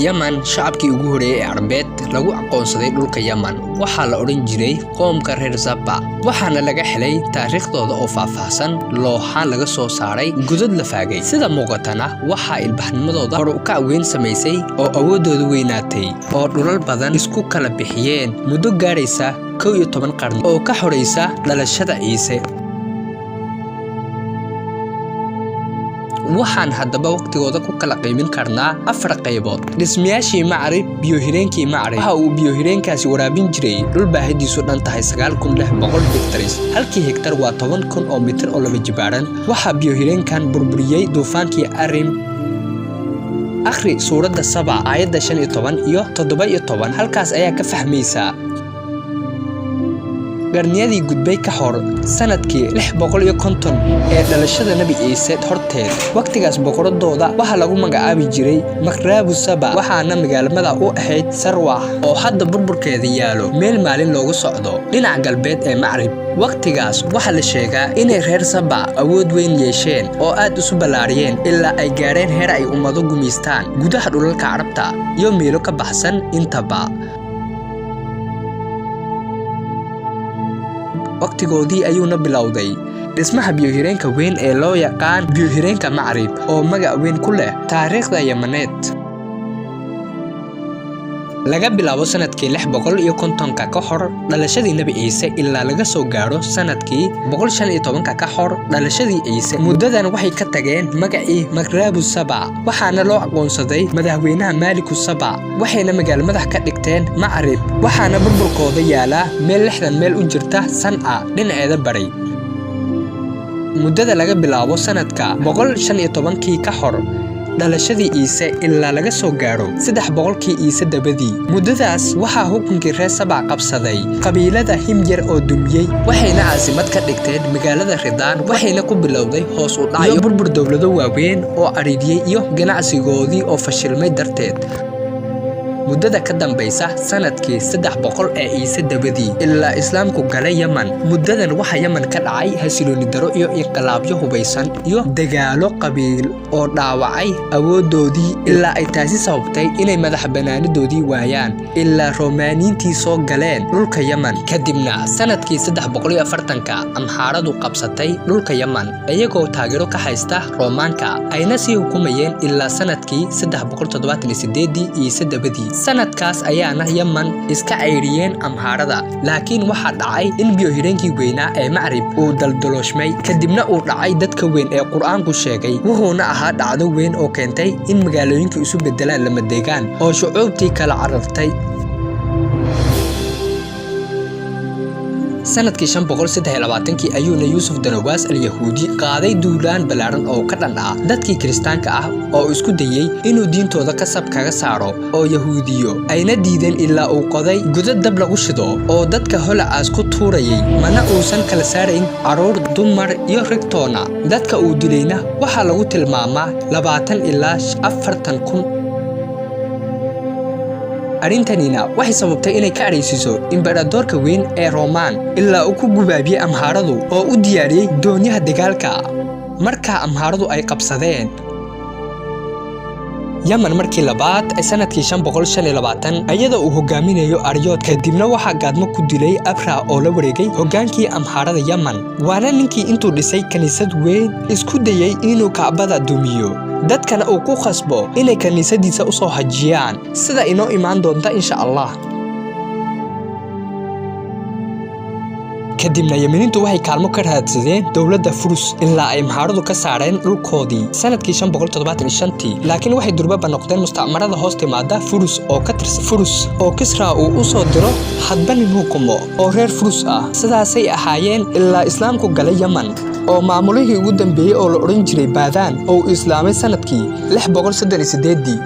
Yaman shacabkii ugu horeeyay ee Carbeed lagu aqoonsaday dhulka Yaman waxaa la odhan jiray qoomka reer Saba, waxaana laga helay taariikhdooda oo faahfaahsan looxaan laga soo saaray godad la faagay. Sida muuqatana waxaa ilbaxnimadooda hor u kac weyn samaysay oo awooddooda weynaatay oo dhulal badan isku kala bixiyeen muddo gaadhaysa 11 qarni oo ka horaysa dhalashada Ciise. Waxaan haddaba waqtigooda ku kala qiimin karnaa afar qaybood. Dhismayaashii Macrib. Biyo-xireenkii Macrib waxa uu biyo-xireenkaasi waraabin jiray dhul baahidiisu dhan tahay 9600 hektaris. Halkii hektar waa 10,000 oo mitir oo laba jibaaran. Waxaa biyo-xireenkan burburiyey duufaankii Arim. Akhri suuradda Saba aayadda 15 iyo 17, halkaas ayaa ka fahmaysaa. Qarniyadii gudbay ka hor sanadkii 650 ee dhalashada Nebi Ciise horteed, waqtigaas boqoradooda waxaa lagu magacaabi jiray Maqraabu Saba, waxaana magaalamada u ahayd Sarwax oo hadda burburkeeda yaalo meel maalin loogu socdo dhinaca galbeed ee Macrib. Waqtigaas waxaa la sheegaa inay reer Saba awood weyn yeesheen oo aad isu ballaariyeen ilaa ay gaadheen heer ay ummado gumaystaan gudaha dhulalka Carabta iyo meelo ka baxsan intaba. Waqtigoodii ayuuna bilowday dhismaha biyo-xireenka weyn ee loo yaqaan biyo-xireenka Macrib oo magac weyn ku leh taariikhda Yamaneed. Laga bilaabo sanadkii 650-ka ka hor dhalashadii Nebi Ciise ilaa laga soo gaadho sanadkii 115-ka ka hor dhalashadii Ciise, muddadan waxay ka tageen magacii Maqraabu Saba, waxaana loo aqoonsaday madaxweynaha Maaliku Saba, waxayna magaalo madax ka dhigteen Macrib, waxaana burburkooda yaalaa meel 60 meel u jirta Sanca dhinaceeda bari. Muddada laga bilaabo sanadka 115-kii ka hor dhalashadii Ciise ilaa laga soo gaadho 300-kii Ciise dabadii, muddadaas waxaa xukunkii reer Saba qabsaday qabiilada Himyar oo dumiyey, waxayna caasimad ka dhigteen magaalada Ridaan, waxayna ku bilowday hoos u dhac iyo burbur dowlado waaweyn oo cadhiidhiyey iyo ganacsigoodii oo fashilmay darteed. Muddada ka dambaysa sanadkii 300 ee Ciise dabadii ilaa Islaamku galay Yaman, muddadan waxaa Yaman ka dhacay xasilooni daro iyo inqilaabyo hubaysan iyo dagaalo qabiil oo dhaawacay awooddoodii ilaa ay taasi sababtay inay madax bannaanidoodii waayaan ilaa Roomaaniyiintii soo galeen dhulka Yaman. Kadibna sanadkii 340-ka Amxaaradu qabsatay dhulka Yaman iyagoo taageero ka haysta Roomaanka, ayna sii hukumayeen ilaa sanadkii 378-dii Ciise dabadii. Sanadkaas ayaana Yaman iska cayriyeen Amxaarada, laakiin waxaa dhacay in biyo-xireenkii weynaa ee Macrib uu daldalooshmay, kadibna uu dhacay dadka weyn ee Qur'aanku sheegay, wuxuuna ahaa dhacdo weyn oo keentay in magaalooyinku isu beddelaan lamadegaan oo shucuubtii kala carartay. Sanadkii 523-kii ayuuna Yuusuf Danawaas al-Yahuudi qaaday duulaan ballaaran oo ka dhan ah dadkii Kiristaanka ah oo isku dayey inuu diintooda qasab kaga saaro oo Yahuudiyo, ayna diideen ilaa uu qoday godad dab lagu shido oo dadka holacaas ku tuurayay, mana uusan kala saarayn carruur, dumar iyo rigtoona. Dadka uu dilayna waxaa lagu tilmaamaa 20 ilaa 40 kun. Arrintanina waxay sababtay inay ka cadhaysiiso imberadoorka weyn ee Roomaan ilaa uu ku gubaabiyey Amhaaradu oo u diyaariyey doonyaha dagaalka. Markaa Amhaaradu ay qabsadeen Yaman markii labaad ee sanadkii 525 iyadoo uu hogaaminayo Aryood, kadibna waxaa gaadmo ku dilay Abra oo la wareegay hogaankii Amhaarada Yaman, waana ninkii intuu dhisay kaniisad weyn isku dayey inuu Kacbada dumiyo, dadkana uu ku khasbo inay kaniisadiisa u soo hajiyaan, sida inoo imaan doonta insha Allah. Kadibna Yemeniintu waxay kaalmo ka raadsadeen dowladda Furus ilaa ay Amxaaradu ka saareen dhulkoodii sanadkii 575-tii, laakiin waxay durbaba noqdeen mustacmarada hoos timaada Furus oo ka tirsan Furus oo Kisra uu u soo diro hadba nin hukumo oo reer Furus ah. Sidaasay ahaayeen ilaa Islaamku galay Yaman oo maamulihii ugu dambeeyey oo la odhan jiray Baadaan oo uu islaamay sanadkii 638-dii.